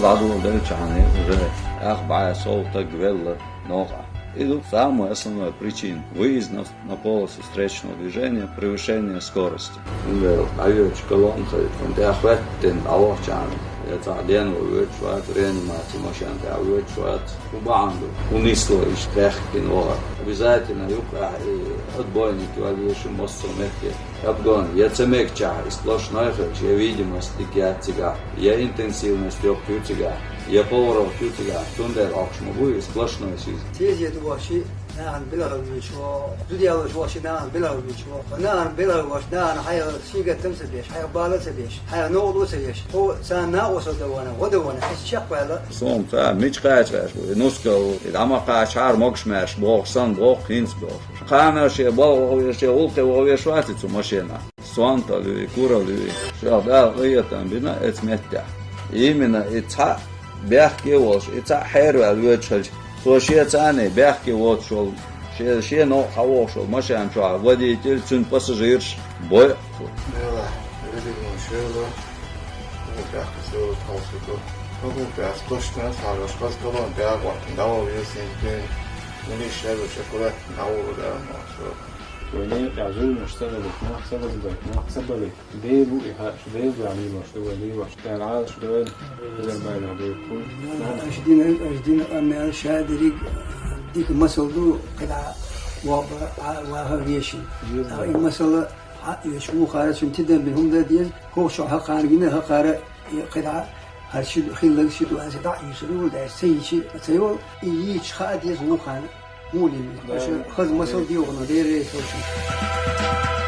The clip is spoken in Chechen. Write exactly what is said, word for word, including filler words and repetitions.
ДӀадоладелча хана уже ах бӀаь сов таг велла новкъа. И ду самая основная причина выезда на полосу встречного движения — превышение скорости. Цундела дӀайоьдуш колонна хилча, тӀехӀоьттина дӀавахча хана, я цхьа ден ван воьдуш вац, реанимаци машен тӀехь воьдуш вац. ХӀун бахьана ду? ХӀун нисло иштта баьхкина вахар? Обязательно юкъахь и отбойник вала еза массо а метте. Обгон, я ца мегачахь, и сплошной хилча, я видимость дика яц цигахь, я интенсивность йоккха ю цигахь, я поворот ю цигахь, цундела Ӏохкуш ма бу и сплошной шиз. Тезет вахчи нахана белхар вуьйчу, зуда яллаш вахчи нахана белхар вуьйчу, нахана белхар вахчи нахана хьайга сийгаттам ца беш, хьайга бала ца беш, хьайга новкъа ца еш. Хьо царна накъостал дан вана, гӀо дан вана, хьайца чекхваьлла. Суна ца мича кхача веш ву, и нускал, и дӀа ма кхачахьара могуш маьрша бохуш санна боху, хӀинца бохуш. Кхана шен балха вахавеш, шен гӀуллакхе вахавеш вац и цу машенахь. Сонталуьй, куралуьй, шех Дала къинхетам бина эцу меттехь. Именно и цхьаъ бехке а волуш, и цхьаъ хьерваьлла воьдуш хилча, цо шен царний бехке воцуш волу, шен, шен новкъа хьан вохуш волу машен чохь водитель, цуьнан пассажираш бойу. Делахь, религион шоьла, хӀун тӀехь кхин севлла тхалсуьйту. ХӀун тӀехь кхочна, цхьа ваш хаза колонна тӀехь а гӀоттина, дӀавала веза синтен, милиша шаьрвачу аккуратно дӀавала дара ма со. Вай некъа тӀехь зуламаш ца далийта, нах ца базбайта, нах ца балийта. Дела ву и хаа, шу Дела дуьхьа лелош ду вай, лелош. Дала Ӏалаш ду вайна, Азербайджан дерг хуьлу. Аша дина, аша дина къамел ша дерриг дика масал ду, кхидӀа ваха, ваха вешин. Ткъа и масала хьан оьшу вукхара, цуьнан тидам бина хӀума дан деза, хӀокху чохь хӀокхара гина, хӀокхара и кхидӀа хӀара ши хилларг ситуация дӀа а йийшина, вур даьлча ца йийчи, ца йолу, и йийча хаа деза вукхана. Муха лелийна? Аша хаза масал дийхина, Дела реза хила шуна.